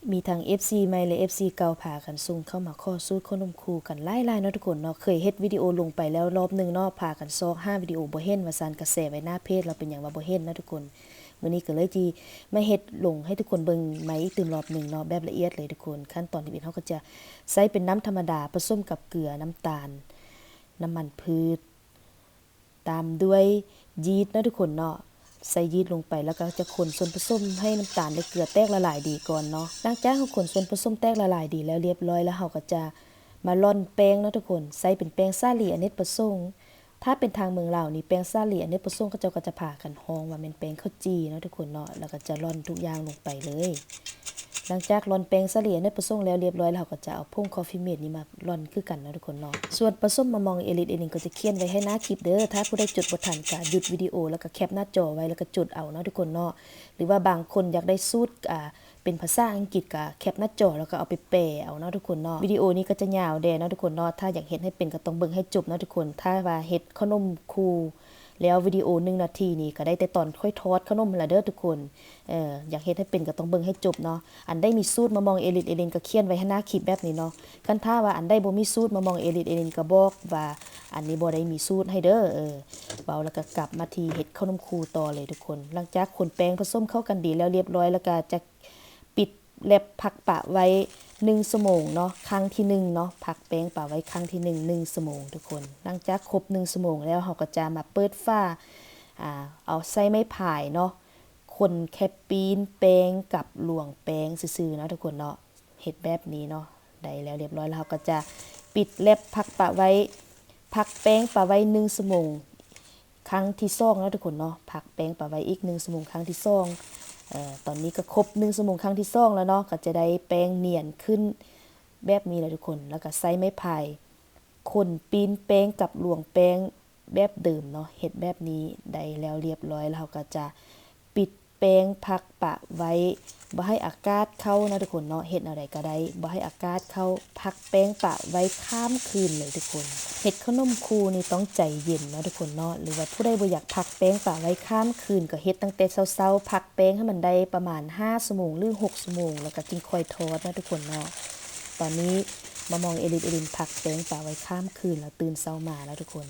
ມີທັງເອັຟຊີໃໝ່ ແລະ ເອັຟຊີເກົ່າ ພາກັນສົ່ງເຂົ້າມາຂໍສູດເຂົ້າໜົມຄູກັນຫຼາຍໆເນາະທຸກຄົນເນາະ. ເຄີຍເຮັດວິດີໂອລົງໄປແລ້ວລອບໜຶ່ງເນາະ, ພາກັນຊອກຫາວິດີໂອບໍ່ເຫັນວ່າຊັ້ນ, ກະແຊໄວ້ໜ້າເພຈ ແລ້ວເປັນຫຍັງວ່າບໍ່ເຫັນເນາະທຸກຄົນ. ມື້ນີ້ກໍເລີຍຊິມາເຮັດລົງໃຫ້ທຸກຄົນເບິ່ງໃໝ່ອີກຕື່ມລອບໜຶ່ງເນາະ, ແບບລະອຽດເລີຍທຸກຄົນ. ຂັ້ນຕອນທຳອິດເຮົາກໍຈະໃຊ້ເປັນນ້ຳທຳມະດາ ປະສົມກັບເກືອ, ນ້ຳຕານ, ນ້ຳມັນພືດ, ຕາມດ້ວຍຢີດເນາະທຸກຄົນເນາະ. ໃສ່ຢີດລົງໄປ ແລ້ວກໍຈະຄົນສ່ວນປະສົມໃຫ້ນ້ຳຕານ ແລະ ເກືອແຕກລະລາຍດີກ່ອນເນາະ. ຫຼັງຈາກເຮົາຄົນສ່ວນປະສົມແຕກລະລາຍດີແລ້ວລຽບຮ້ອຍ ແລ້ວເຮົາກໍຈະມາລ່ອນແປ້ງເນາະທຸກຄົນ, ໃຊ້ເປັນແປ້ງສາລີອະເນກປະສົງ. ຖ້າເປັນທາງເມືອງລາວນີ້ ແປ້ງສາລີອະເນກປະສົງ ເຂົາເຈົ້າກໍຈະພາກັນຮ້ອງວ່າແມ່ນແປ້ງເຂົ້າຈີ່ເນາະທຸກຄົນເນາະ. ແລ້ວກໍຈະລ່ອນທຸກຢ່າງລົງໄປເລີຍ. ຫຼັງຈາກລ່ອນແປ້ງສາລີອະເນກປະສົງແລ້ວລຽບຮ້ອຍ ແລ້ວເຮົາກໍຈະເອົາຜົງຄອຟຟີເມດນີ້ມາລ່ອນຄືກັນເນາະທຸກຄົນເນາະ. ສ່ວນປະສົມມະມ່ອງເອລິດເອລິນກໍຈະຂຽນໄວ້ໃຫ້ໜ້າຄລິບເດີ. ຖ້າຜູ້ໃດຈົດບໍ່ທັນກໍຢຸດວິດີໂອ ແລ້ວກໍແຄັບໜ້າຈໍໄວ້ ແລ້ວກໍຈົດເອົາເນາະທຸກຄົນເນາະ. ຫຼືວ່າບາງຄົນຢາກໄດ້ສູດ ອ່າ ເປັນພາສາອັງກິດ ກໍແຄັບໜ້າຈໍ ແລ້ວກໍເອົາໄປແປເອົາເນາະທຸກຄົນເນາະ. ວິດີໂອນີ້ກໍຈະຍາວແດ່ເນາະທຸກຄົນເນາະ. ຖ້າຢາກເຮັດໃຫ້ເປັນກໍຕ້ອງເບິ່ງໃຫ້ຈົບເນາະທຸກຄົນ. ຖ້າວ່າເຮັດເຂົ້າໜົມຄູ ແລ້ວວິດີໂອໜຶ່ງນາທີນີ້ກໍໄດ້ແຕ່ຕອນຂ້ອຍທອດເຂົ້າໜົມຫັ້ນລະເດີທຸກຄົນ. ເອີ ຢາກເຮັດໃຫ້ເປັນກໍຕ້ອງເບິ່ງໃຫ້ຈົບເນາະ. ອັນໃດມີສູດມະມ່ອງເອລິດເອລິນກໍຂຽນໄວ້ໃຫ້ໜ້າຄລິບແບບນີ້ເນາະ. ຄັນຖ້າວ່າອັນໃດບໍ່ມີສູດມະມ່ອງເອລິດເອລິນກໍບອກວ່າ ອັນນີ້ບໍ່ໄດ້ມີສູດໃຫ້ເດີ. ເອີ ເວົ້າແລ້ວກໍກັບມາທີ່ເຮັດເຂົ້າໜົມຄູຕໍ່ເລີຍທຸກຄົນ. ຫຼັງຈາກຄົນແປ້ງປະສົມເຂົ້າກັນດີແລ້ວລຽບຮ້ອຍ ແລ້ວກໍຈະປິດແລັບພັກປະໄວ້ໜຶ່ງຊົ່ວໂມງເນາະ, ຄັ້ງທີໜຶ່ງເນາະ, ພັກແປ້ງປະໄວ້ຄັ້ງທີໜຶ່ງ ໜຶ່ງຊົ່ວໂມງທຸກຄົນ. ຫຼັງຈາກຄົບໜຶ່ງຊົ່ວໂມງແລ້ວ ເຮົາກໍຈະມາເປີດຝາ ອ່າ ເອົາໃຊ້ໄມ້ພາຍເນາະ ຄົນແຄ່ປີ້ນແປ້ງກັບລວງແປ້ງຊື່ໆເນາະທຸກຄົນເນາະ. ເຮັດແບບນີ້ເນາະ ໄດ້ແລ້ວລຽບຮ້ອຍ ແລ້ວເຮົາກໍຈະປິດແລັບພັກປະໄວ້ ພັກແປ້ງປະໄວ້ໜຶ່ງຊົ່ວໂມງ ຄັ້ງທີສອງເນາະທຸກຄົນເນາະ. ພັກແປ້ງປະໄວ້ອີກໜຶ່ງຊົ່ວໂມງຄັ້ງທີສອງ. ເອີ ຕອນນີ້ກໍຄົບໜຶ່ງຊົ່ວໂມງຄັ້ງທີສອງແລ້ວເນາະ, ກໍຈະໄດ້ແປ້ງນຽນຂຶ້ນແບບນີ້ແຫຼະທຸກຄົນ. ແລ້ວກໍໃຊ້ໄມ້ພາຍຂົນປີ້ນແປ້ງກັບລວງແປ້ງແບບເດີມເນາະ. ເຮັດແບບນີ້ໄດ້ແລ້ວລຽບຮ້ອຍ ແລ້ວເຮົາກໍຈະປິດ ແປ້ງພັກປະໄວ້ ບໍ່ໃຫ້ອາກາດເຂົ້າເນາະທຸກຄົນເນາະ. ເຮັດແນວໃດກໍໄດ້ ບໍ່ໃຫ້ອາກາດເຂົ້າ, ພັກແປ້ງປະໄວ້ຂ້າມຄືນເລີຍທຸກຄົນ. ເຮັດເຂົ້າໜົມຄູນີ້ຕ້ອງໃຈເຢັນເນາະທຸກຄົນເນາະ, ຫຼືວ່າຜູ້ໃດບໍ່ຢາກພັກແປ້ງປະໄວ້ຂ້າມຄືນ ກໍເຮັດຕັ້ງແຕ່ເຊົ້າໆ, ພັກແປ້ງໃຫ້ມັນໄດ້ປະມານຫ້າຊົ່ວໂມງ ຫຼື ຫົກຊົ່ວໂມງ ແລ້ວກໍຈຶ່ງຄ່ອຍທອດເນາະທຸກຄົນເນາະ. ຕອນນີ້ມະມ່ອງເອລິດເອລິນພັກແປ້ງປະໄວ້ຂ້າມຄືນ ແລ້ວຕື່ນເຊົ້າມາແລ້ວທຸກຄົນ.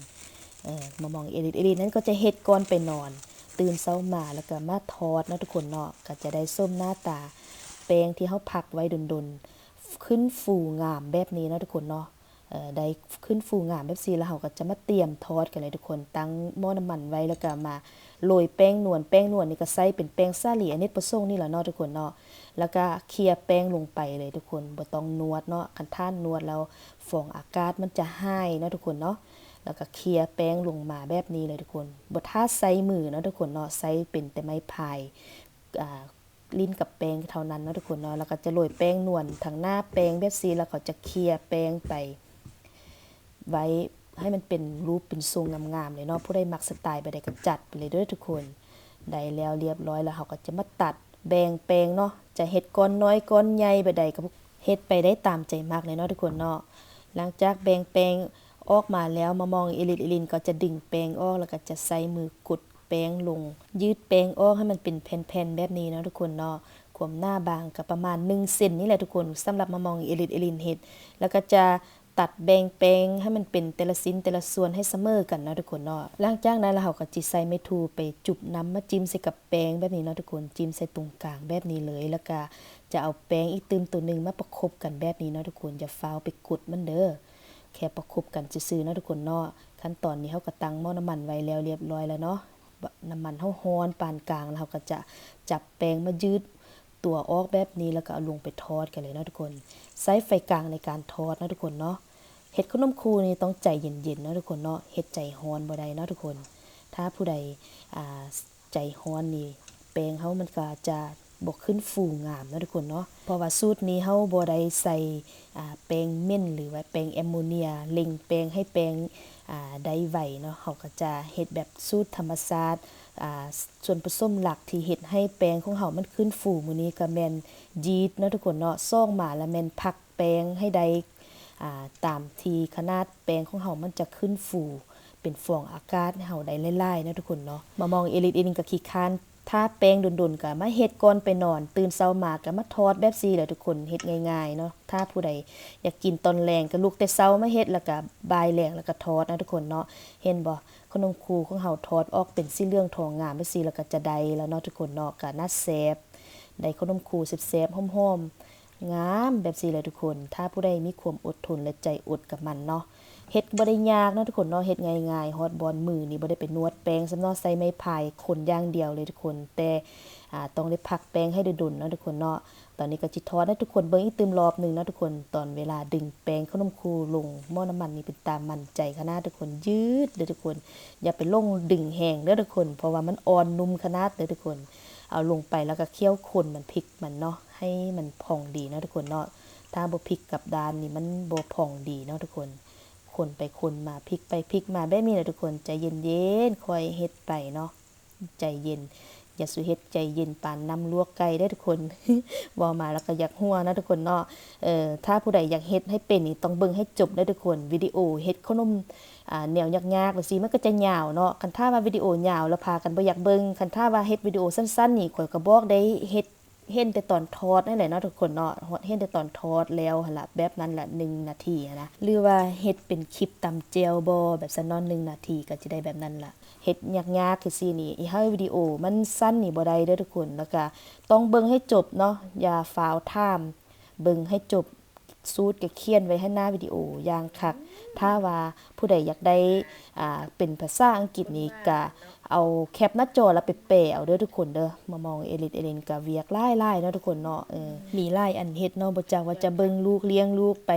ເອີ ມະມ່ອງເອລິດເອລິນນັ້ນກໍຈະເຮັດກ່ອນໄປນອນ, ຕື່ນເຊົ້າມາແລ້ວກໍມາທອດເນາະທຸກຄົນເນາະ. ກໍຈະໄດ້ສົມໜ້າຕາແປ້ງທີ່ເຮົາພັກໄວ້ດົນໆ ຂຶ້ນຟູງາມແບບນີ້ເນາະທຸກຄົນເນາະ. ເອີ ໄດ້ຂຶ້ນຟູງາມແບບຊີ້ແລ້ວ ເຮົາກໍຈະມາຕຽມທອດກັນເລີຍທຸກຄົນ. ຕັ້ງໝໍ້ນ້ຳມັນໄວ້ ແລ້ວກໍມາໂລຍແປ້ງນວນ. ແປ້ງນວນນີ້ກໍໃຊ້ເປັນແປ້ງສາລີອະເນກປະສົງນີ້ແຫຼະເນາະທຸກຄົນເນາະ. ແລ້ວກໍເຄ່ຍແປ້ງລົງໄປເລີຍທຸກຄົນ, ບໍ່ຕ້ອງນວດເນາະ. ຄັນທ່ານນວດແລ້ວຟອງອາກາດມັນຈະຫາຍເນາະທຸກຄົນເນາະ. ແລ້ວກໍເຄ່ຍແປ້ງລົງມາແບບນີ້ເລີຍທຸກຄົນ, ບໍ່ຖ້າໃຊ້ມືເນາະທຸກຄົນເນາະ, ໃຊ້ເປັນແຕ່ໄມ້ພາຍ ອ່າ ຫຼິ້ນກັບແປ້ງເທົ່ານັ້ນເນາະທຸກຄົນເນາະ. ແລ້ວກໍຈະໂລຍແປ້ງນວນທາງໜ້າແປ້ງແບບຊີ້ ແລ້ວເຂົາຈະເຄ່ຍແປ້ງໄປໄວ້ໃຫ້ມັນເປັນຮູບເປັນຊົງງາມໆເລີຍເນາະ. ຜູ້ໃດມັກສະໄຕລ໌ແບບໃດກໍຈັດໄປເລີຍເດີທຸກຄົນ. ໄດ້ແລ້ວລຽບຮ້ອຍແລ້ວ ເຮົາກໍຈະມາຕັດແບ່ງແປ້ງເນາະ, ຈະເຮັດກ້ອນນ້ອຍກ້ອນໃຫຍ່ແບບໃດກໍເຮັດໄປໄດ້ຕາມໃຈມັກເລີຍເນາະທຸກຄົນເນາະ. ຫຼັງຈາກແບ່ງແປ້ງອອກມາແລ້ວ ມະມ່ອງເອລິດເອລິນກໍຈະດຶງແປ້ງອອກ ແລ້ວກໍຈະໃຊ້ມືກົດ ແປ້ງລົງ, ຢືດແປ້ງອອກໃຫ້ມັນເປັນແຜ່ນໆແບບນີ້ເນາະທຸກຄົນເນາະ. ຄວາມໜາບາງກໍປະມານໜຶ່ງເຊັນນີ້ແຫຼະທຸກຄົນ, ສຳລັບມະມ່ອງເອລິດເອລິນເຮັດ. ແລ້ວກໍຈະຕັດແບ່ງແປ້ງໃຫ້ມັນເປັນແຕ່ລະຊິ້ນແຕ່ລະສ່ວນໃຫ້ສະເໝີກັນເນາະທຸກຄົນເນາະ. ຫຼັງຈາກນັ້ນແລ້ວ ເຮົາກໍຊິໃສ່ໄມ້ທູໄປຈຸບນ້ຳມາຈິ້ມໃສ່ກັບແປ້ງແບບນີ້ເນາະທຸກຄົນ, ຈິ້ມໃສ່ຕົງກາງແບບນີ້ເລີຍ. ແລ້ວກໍຈະເອົາແປ້ງອີກຕື່ມໂຕໜຶ່ງມາປະກົບກັນແບບນີ້ເນາະທຸກຄົນ, ຢ່າຟ້າວໄປກົດມັນເດີ. ແຄ່ປະກົບກັນຊື່ໆເນາະທຸກຄົນເນາະ. ຂັ້ນຕອນນີ້ເຮົາກໍຕັ້ງໝໍ້ນ້ຳມັນໄວ້ແລ້ວລຽບຮ້ອຍແລ້ວເນາະ. ນ້ຳມັນເຮົາຮ້ອນປານກາງ ແລ້ວເຮົາກໍຈະຈັບແປ້ງມາຢືດຕົວອອກແບບນີ້ ແລ້ວກໍເອົາລົງໄປທອດກັນເລີຍເນາະທຸກຄົນ. ໃຊ້ໄຟກາງໃນການທອດເນາະທຸກຄົນເນາະ. ເຮັດເຂົ້າໜົມຄູນີ້ຕ້ອງໃຈເຢັນໆເນາະທຸກຄົນເນາະ, ເຮັດໃຈຮ້ອນບໍ່ໄດ້ເນາະທຸກຄົນ. ຖ້າຜູ້ໃດ ອ່າ ໃຈຮ້ອນນີ້ ແປ້ງເຮົາມັນກໍຈະບໍ່ຂຶ້ນຟູງາມເນາະທຸກຄົນເນາະ. ເພາະວ່າສູດນີ້ເຮົາບໍ່ໄດ້ໃສ່ ອ່າ ແປ້ງເໝັນ ຫຼືວ່າແປ້ງແອມໂມເນຍ ເລັ່ງແປ້ງໃຫ້ແປ້ງ ອ່າ ໄດ້ໄວເນາະ. ເຮົາກໍຈະເຮັດແບບສູດທຳມະຊາດ ອ່າ ສ່ວນປະສົມຫຼັກທີ່ເຮັດໃຫ້ແປ້ງຂອງເຮົາມັນຂຶ້ນຟູມື້ນີ້ກໍແມ່ນຢີດເນາະທຸກຄົນເນາະ. ສອງມາລະແມ່ນພັກ ແປ້ງໃຫ້ໄດ້ ອ່າ ຕາມທີ່ຂະໜາດແປ້ງຂອງເຮົາມັນຈະຂຶ້ນຟູເປັນຟອງອາກາດໃຫ້ເຮົາໄດ້ຫຼາຍໆເນາະທຸກຄົນເນາະ. ມະມ່ອງເອລິດເອລິນກໍຂີ້ຄ້ານ ທາແປ້ງດົນໆ ກໍມາເຮັດກ່ອນໄປນອນ, ຕື່ນເຊົ້າມາກໍມາທອດແບບຊີ້ແຫຼະທຸກຄົນ, ເຮັດງ່າຍໆເນາະ. ຖ້າຜູ້ໃດຢາກກິນຕອນແລງກໍລຸກແຕ່ເຊົ້າມາເຮັດ ແລ້ວກໍບ່າຍແລງແລ້ວກໍທອດເນາະທຸກຄົນເນາະ. ເຫັນບໍ່ ຂະໜົມຄູຂອງເຮົາທອດອອກເປັນສີເຫຼືອງທອງງາມແບບຊີ້ ແລ້ວກໍຈະໄດ້ແລ້ວເນາະທຸກຄົນເນາະ. ກໍໜ້າແຊບ, ໄດ້ຂະໜົມຄູແຊບໆ ຫອມໆ ງາມແບບຊີ້ແຫຼະທຸກຄົນ. ຖ້າຜູ້ໃດມີຄວາມອົດທົນ ແລະ ໃຈອົດກັບມັນເນາະ, ເຮັດບໍ່ໄດ້ຍາກເນາະທຸກຄົນເນາະ, ເຮັດງ່າຍໆ. ຮອດບ່ອນມືນີ້ບໍ່ໄດ້ໄປນວດແປ້ງຊ້ຳເນາະ, ໃຊ້ໄມ້ພາຍຄົນຢ່າງດຽວເລີຍທຸກຄົນ, ແຕ່ ອາ ຕ້ອງໄດ້ພັກແປ້ງໃຫ້ດົນໆເນາະທຸກຄົນເນາະ. ຕອນນີ້ກໍຊິທອດໃຫ້ທຸກຄົນເບິ່ງອີກຕື່ມລອບໜຶ່ງເນາະທຸກຄົນ. ຕອນເວລາດຶງແປ້ງຂະໜົມຄູລົງໝໍ້ນ້ຳມັນນີ້ ເປັນຕາໝັ້ນໃຈຂະໜາດທຸກຄົນ, ຍືດເດີທຸກຄົນ. ຢ່າໄປຫຼົງດຶງແຮງເດີທຸກຄົນ, ເພາະວ່າມັນອ່ອນນຸ້ມຂະໜາດເດີທຸກຄົນ. ເອົາລົງໄປແລ້ວກໍຄ້ຽວຄົນມັນ ພິກມັນເນາະ, ໃຫ້ມັນພອງດີເນາະທຸກຄົນເນາະ. ຖ້າບໍ່ພິກກັບດ້ານນີ້ ມັນບໍ່ພອງດີເນາະທຸກຄົນ. ຄົນໄປຄົນມາ ພິກໄປພິກມາແບບນີ້ແຫຼະທຸກຄົນ. ໃຈເຢັນໆ ຄ່ອຍເຮັດໄປເນາະ, ໃຈເຢັນ, ຢ່າສູ່ເຮັດໃຈເຢັນປານນ້ຳລວກໄກ່ເດີທຸກຄົນ. ເວົ້າມາແລ້ວກໍຢາກຫົວເນາະທຸກຄົນເນາະ. ເອີ ຖ້າຜູ້ໃດຢາກເຮັດໃຫ້ເປັນນີ້ ຕ້ອງເບິ່ງໃຫ້ຈົບເດີທຸກຄົນ. ວິດີໂອເຮັດຂະໜົມ ອາ ແນວຍາກໆແບບຊີ້ ມັນກໍຈະຍາວເນາະ. ຄັນຖ້າວ່າວິດີໂອຍາວແລ້ວພາກັນບໍ່ຢາກເບິ່ງ, ຄັນຖ້າວ່າເຮັດວິດີໂອສັ້ນໆນີ້ ຂ້ອຍກໍບອກໄດ້ເຮັດ ເຫັນແຕ່ຕອນທອດນັ້ນແຫຼະເນາະທຸກຄົນເນາະ, ເຫັນແຕ່ຕອນທອດແລ້ວຫັ້ນລະ, ແບບນັ້ນລະ ໜຶ່ງນາທີຫັ້ນນະ. ຫຼືວ່າເຮັດເປັນຄລິບຕຳແຈ່ວບໍ ແບບຊັ້ນເນາະ, ໜຶ່ງນາທີກໍຈະໄດ້ແບບນັ້ນລະ. ເຮັດຍາກໆຄືຊີ້ນີ້ ອີເຮີ ວິດີໂອມັນສັ້ນນີ້ບໍ່ໄດ້ເດີທຸກຄົນ. ແລ້ວກະຕ້ອງເບິ່ງໃຫ້ຈົບເນາະ, ຢ່າຟ້າວຂ້າມ, ເບິ່ງໃຫ້ຈົບ. ສູດກໍຂຽນໄວ້ໃຫ້ໜ້າວິດີໂອຢ່າງຄັກ. ຖ້າວ່າຜູ້ໃດຢາກໄດ້ ອ່າ ເປັນພາສາອັງກິດນີ້ ກະເອົາແຄບໜ້າຈໍແລ້ວໄປແປເອົາເດີທຸກຄົນເດີ. ມາມອງເອລິດເອລິນກະວຽກຫຼາຍໆເນາະທຸກຄົນເນາະ, ເອີ ມີຫຼາຍອັນເຮັດເນາະ, ບໍ່ຈັກວ່າຈະເບິ່ງລູກ ລ້ຽງລູກ ໄປ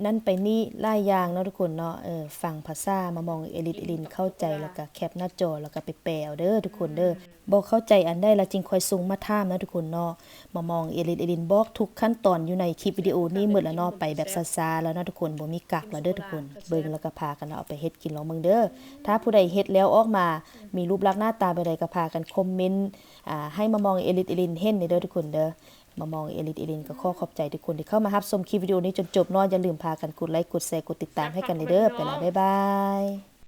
ນັ້ນໄປນີ້ ຫຼາຍຢ່າງເນາະທຸກຄົນເນາະ. ເອີ ຟັງພາສາມາມອງເອລິດເອລິນເຂົ້າໃຈ ແລ້ວກະແຄບໜ້າຈໍ ແລ້ວກະໄປແປເອົາເດີທຸກຄົນເດີ. ບໍ່ເຂົ້າໃຈອັນໃດລະຈຶ່ງຄ່ອຍສົ່ງມາຖາມນະທຸກຄົນເນາະ. ມາມອງເອລິດເອລິນບອກທຸກຂັ້ນຕອນຢູ່ໃນຄລິບວິດີໂອນີ້ໝົດລະເນາະ, ໄປແບບຊ້າໆລະເນາະທຸກຄົນ, ບໍ່ມີກັກລະເດີທຸກຄົນ. ເບິ່ງລະກະພາກັນເອົາໄປເຮັດກິນລອງເບິ່ງເດີ. ຖ້າຜູ້ໃດເຮັດແລ້ວອອກມາມີຮູບລັກໜ້າຕາແບບໃດ ກະພາກັນຄອມເມັນ ອາ ໃຫ້ມາມອງເອລິດເອລິນເຫັນເດີທຸກຄົນເດີ. ມາມອງເອລິດເອລິນກະຂໍຂອບໃຈທຸກຄົນທີ່ເຂົ້າມາຮັບຊົມຄລິບວິດີໂອນີ້ຈົນຈົບເນາະ. ຢ່າລືມພາກັນກົດໄລ ກົດແຊ ກົດຕິດຕາມໃຫ້ກັນເດີ. ໄປລະ ບາຍບາຍ.